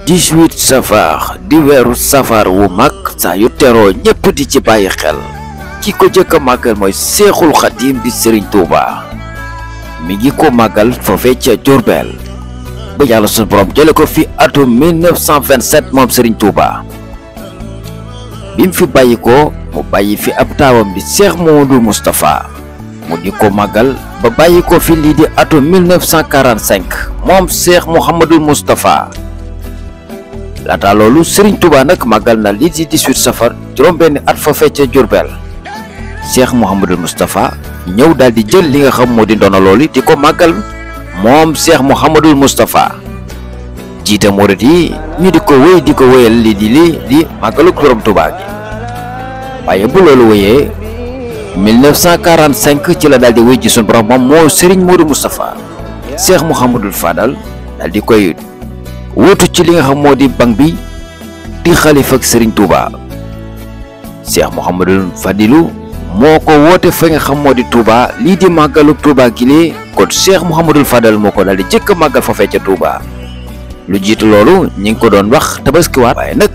18 safar di weeru safar wu mag saa yu teroo ñépp di ci bàyyi xel ki ko jëkk a màggal mooy Seexul Xadim di Serigne Touba mi ngi ko màggal foofee ca Diourbel ba yàlla sunu borom jële ko fi atum 1927 moom Serigne Touba bi mu fi bàyyi ko mu bàyyi fi ab taawam di Cheikh Mouhamadoul Moustapha mu di ko màggal ba bàyyi ko fi lii di atum 1945 moom Cheikh Mouhamadoul Moustapha laata loolu Serigne Touba nag màggal na lii di 18 safar juróom-benni at foofee ca Diourbel Cheikh Mouhamadoul Moustapha ñëw daal di jël li nga xam moo di ndono loolu di ko màggal moom Cheikh Mouhamadoul Moustapha jiite murit yi ñu di ko wéyal lii di màggalu borom Touba gi waaye bu loolu wéyee 1945 ci la daal di wéy ji sunu borom moom moo Serigne Modou Moustapha Cheikh Mouhamadoul Fadal daal di koy wuutu ci li nga xam moo di bank bi di xalifa ak Serigne Touba Cheikh Mouhamadoul Fadilou moo ko woote fa nga xam moo di Touba lii di màggalu Touba gi lee kon Cheikh Mouhamadoul Fadal moo ko daal di jëkk màggal foofee ca Touba lu jiitu loolu ñi ngi ko doon wax tabaskiwaat waaye nag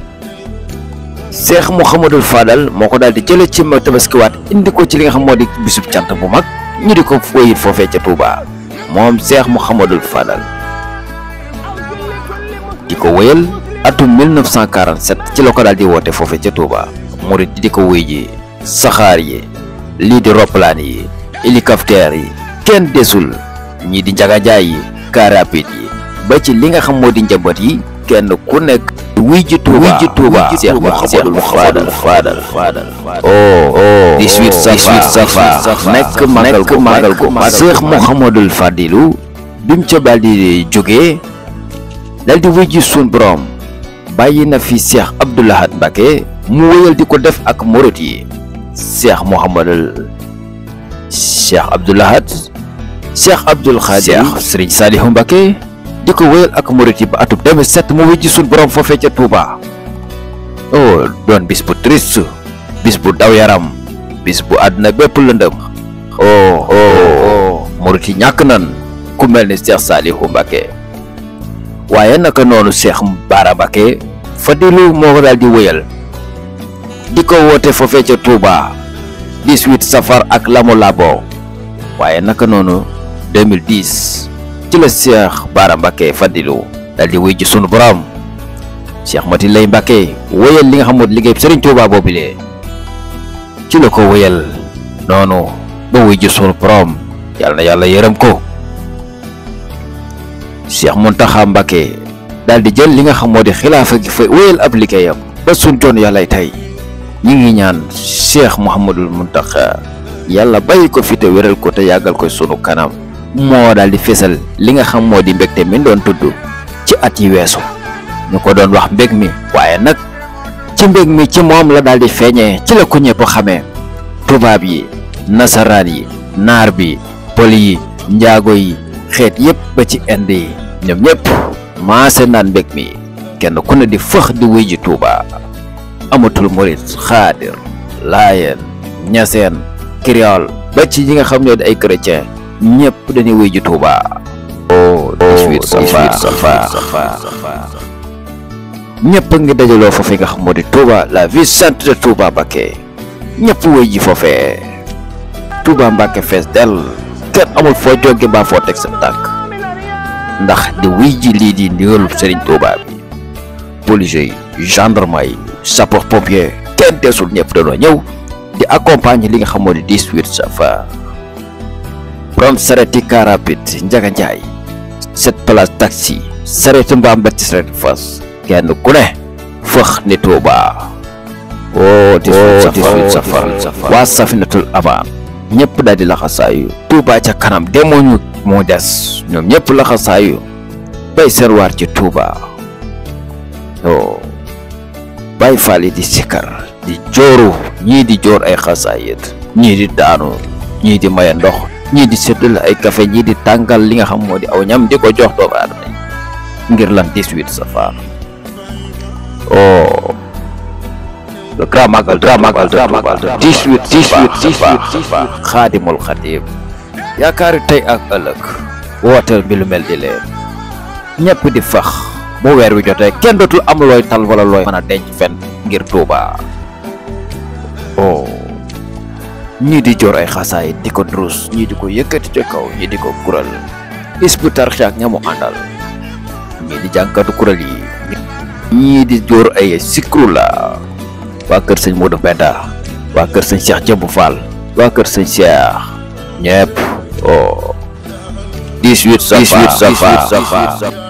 Cheikh Mouhamadoul Fadal moo ko daal di jële ci ma tabaskiwaat indi ko ci li nga xam moo di bisub cant bu mag ñu di ko wéyit foofee ca Touba moom Cheikh Mouhamadoul Fadal di ko wéyal atum 1947 ci la ko daal di woote foofee ca Touba murit di ko wéy ji saxaar yi lii di roplaan yi hélicoptère yi kenn desul ñii di njagajaay yi car rapide yi ba ci li nga xam moo di njaboot yi kenn ku nekk wuy ji Touba Cheikh Mouhamadoul Fadal oh 18 safar nekk màggal ko Cheikh Mouhamadoul Fadilou bi mu ca daal di jógee dal di wuy ji sun borom bàyyi na fi Cheikh Abdoul Ahad Mbacké mu wéyal di ko def ak murit yi Cheikh Abdoul Ahad Cheikh Abdoul Khadir Serigne Saliou Mbacké di ko wéyal ak murit yi ba atum 2007 mu wuy ji sun borom foofee ca Touba oh doon bis bu triste bis bu daw yaram bis bu àdduna bépp lëndëm oh murit yi ñàkk nan ku mel ni Cheikh Saliou Mbacké waaye naka noonu Cheikh Bara Mbacké Fadilou moo ko daal di wéyal di ko woote foofee ca Touba 18 safar ak lamu labo waaye naka noonu 2010 ci la Cheikh Bara Mbacké Fadilou daal di wéy ji sunu borom Cheikh Mati Lay Mbacké wéyal li nga xam moo liggéey Serigne Touba boobilee ci la ko wéyal noonu ba wéy ji sunu borom yàlla na yàlla yërëm ko Cheikh Mountakha Mbacké daal di jël li nga xam moo di xilaafa gi fa wéyal ab liggéeyam ba suñ joon yàllay tey ñi ngi ñaan Cheikh Mouhamadoul Mountakha yàlla bàyyi ko fi te wéral ko te yàggal ko sunu kanam moo daal di fésal li nga xam moo di mbégte mi doon tudd ci at yi weesu ñu ko doon wax mbég mi waaye nag ci mbég mi ci moom la daal di feeñee ci la ko ñëpp xamee tubaab yi nasaraan yi naar bi pël yi njaago yi xeet yépp ba ci Inde yi ñoom ñëpp maase naan mbég mi kenn ku ne di fëx di wuy ji Touba amatul murit xaadir laayeen ñaseen créole ba ci ñi nga xam ne di ay chrétien ñëpp dañuy wuy ji Touba oh 18 safar ñëpp ngi dajaloo foofee nga xam moo di Touba la ville sainte de Touba Mbacké ñëpp wuy ji foofee Touba Mbacké fees del kenn amul foo jóge ba foo teg sa tànk ndax di wuy ji lii di ndigalu Serigne Touba bi policiers yi gendarme yi sapeur pompier kenn desul ñëpp dañoo ñëw di accompagner li nga xam moo di 18 safar borom sareti car rapide njaga njaay 7 place taxi sareti mbaam ba ci sareti fas kenn ku ne fëx ni Touba oh 18 safar waa Safinatul Amaan ñëpp daal di laxasaayu Touba ca kanam demoo moo des ñoom ñëpp laxasaayu bay seen waar ci Touba oh Baay Faal yi di sikkar di jooru ñii di joor ay xasaayit ñii di daanu ñii di maye ndox ñii di séddale ay café ñii di tàngal li nga xam moo di aw ñam di ko jox doomu aadama ngir lan 18 safar oh le grand magal 18 safar Xaadimul Xaadim yaakaari tey ak ëllëg wooteel bi lu mel di leen ñëpp di fax mu weer wi jotee kenn dootul am looy tal wala looy mën a denc fen ngir Touba. oh ñii di joor ay xasaay di ko drus, ñii di ko yëkkati ca kaw, ñii di ko kural Hizbut Tarqiyyah ak ñamu àndal, ñii di jànkatu kural yi, ñii di joor ay sikru la waa kër sëñ Modou Benda, waa kër sëñ Cheikh Jëmbu Fall, waa kër sëñ Cheikh ñépp. 18 Safar